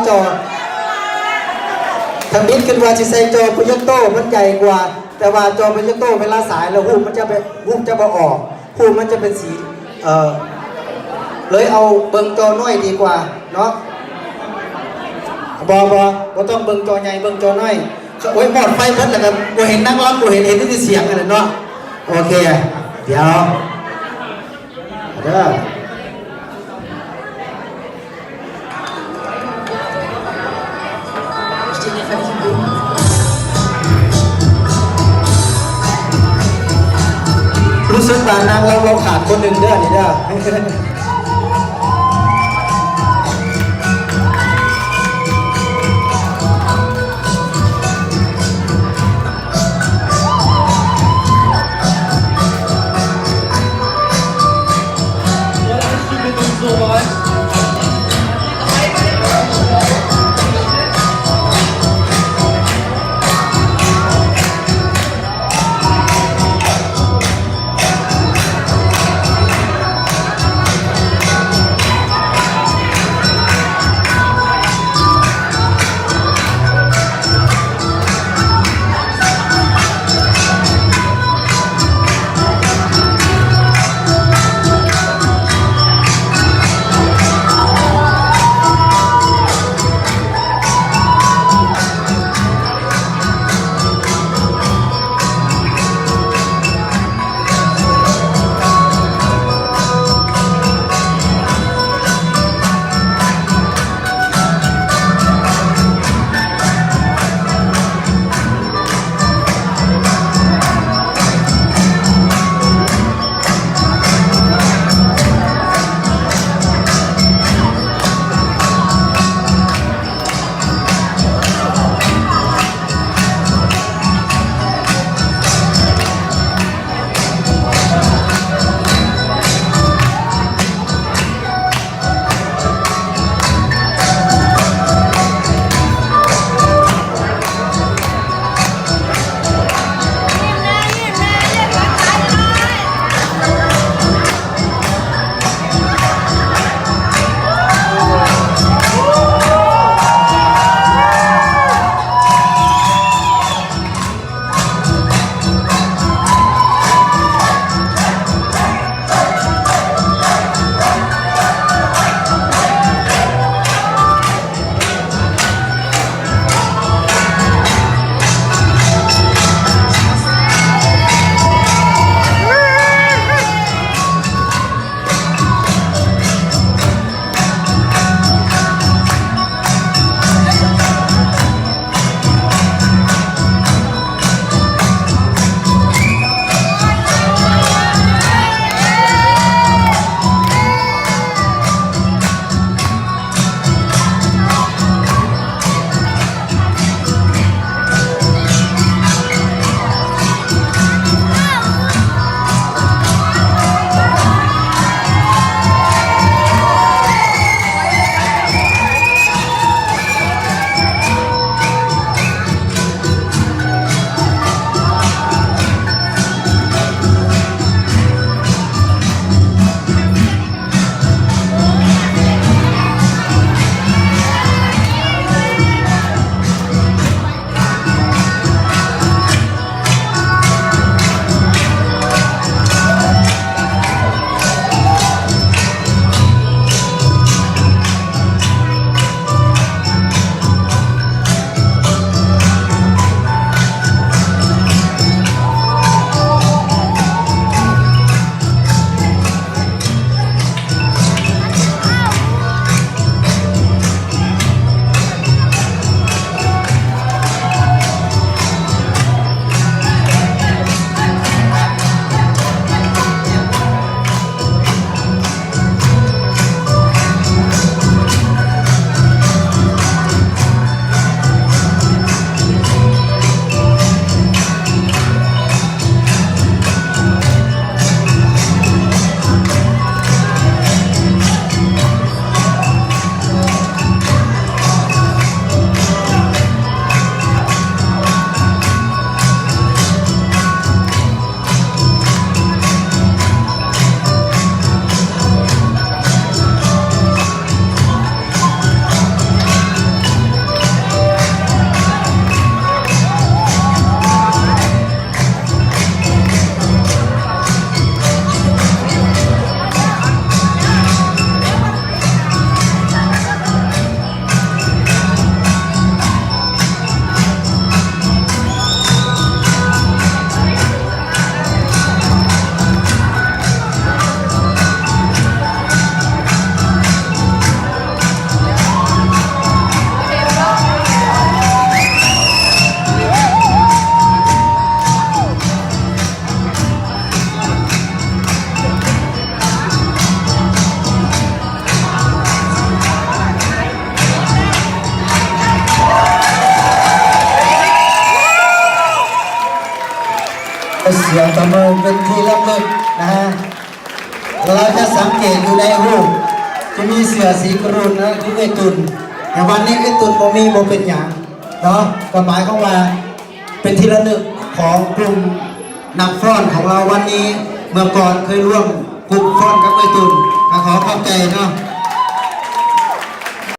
ຈໍ ທຳອິດຄິດວ່າຊິໃສ່ຈໍໂປຣເຈັກໂຕ ມັນໃຫຍ່ກວ່າ, ແຕ່ວ່າຈໍໂປຣເຈັກໂຕເວລາສາຍແລ້ວ ຮູບມັນຈະໄປ ຮູບຈະບໍ່ອອກ, ຮູບມັນຈະເປັນສີ ເອີ ເລີຍເອົາເບິ່ງຈໍນ້ອຍດີກວ່າເນາະ. ບໍ່ ບໍ່ ບໍ່ຕ້ອງເບິ່ງຈໍໃຫຍ່ ເບິ່ງຈໍນ້ອຍ. ໂອ້ຍ ມອດໄຟເບິດແລ້ວກໍບໍ່ເຫັນນາງລຳ ບໍ່ເຫັນ ເຫັນແຕ່ສຽງຫັ້ນແຫຼະເນາະ. ໂອເຄ ດຽວ ເດີ ຮູ້ສຶກວ່ານາງລຳເຮົາຂາດຄົນໜຶ່ງເດີ ນີ້ເດີ. เสียงตบมือเป็นที่ระลึกนะฮะ เราจะสังเกตอยู่ในรูป จะมีเสื้อสีกรูนนะ คือเอ้ยตุ่น แต่วันนี้เอ้ยตุ่นบ่มี บ่เป็นหยังเนาะ ก็หมายความว่าเป็นที่ระลึกของกลุ่มนักฟ้อนของเราวันนี้ เมื่อก่อนเคยร่วมกลุ่มฟ้อนกับเอ้ยตุ่น ก็ขอขอบใจเนาะ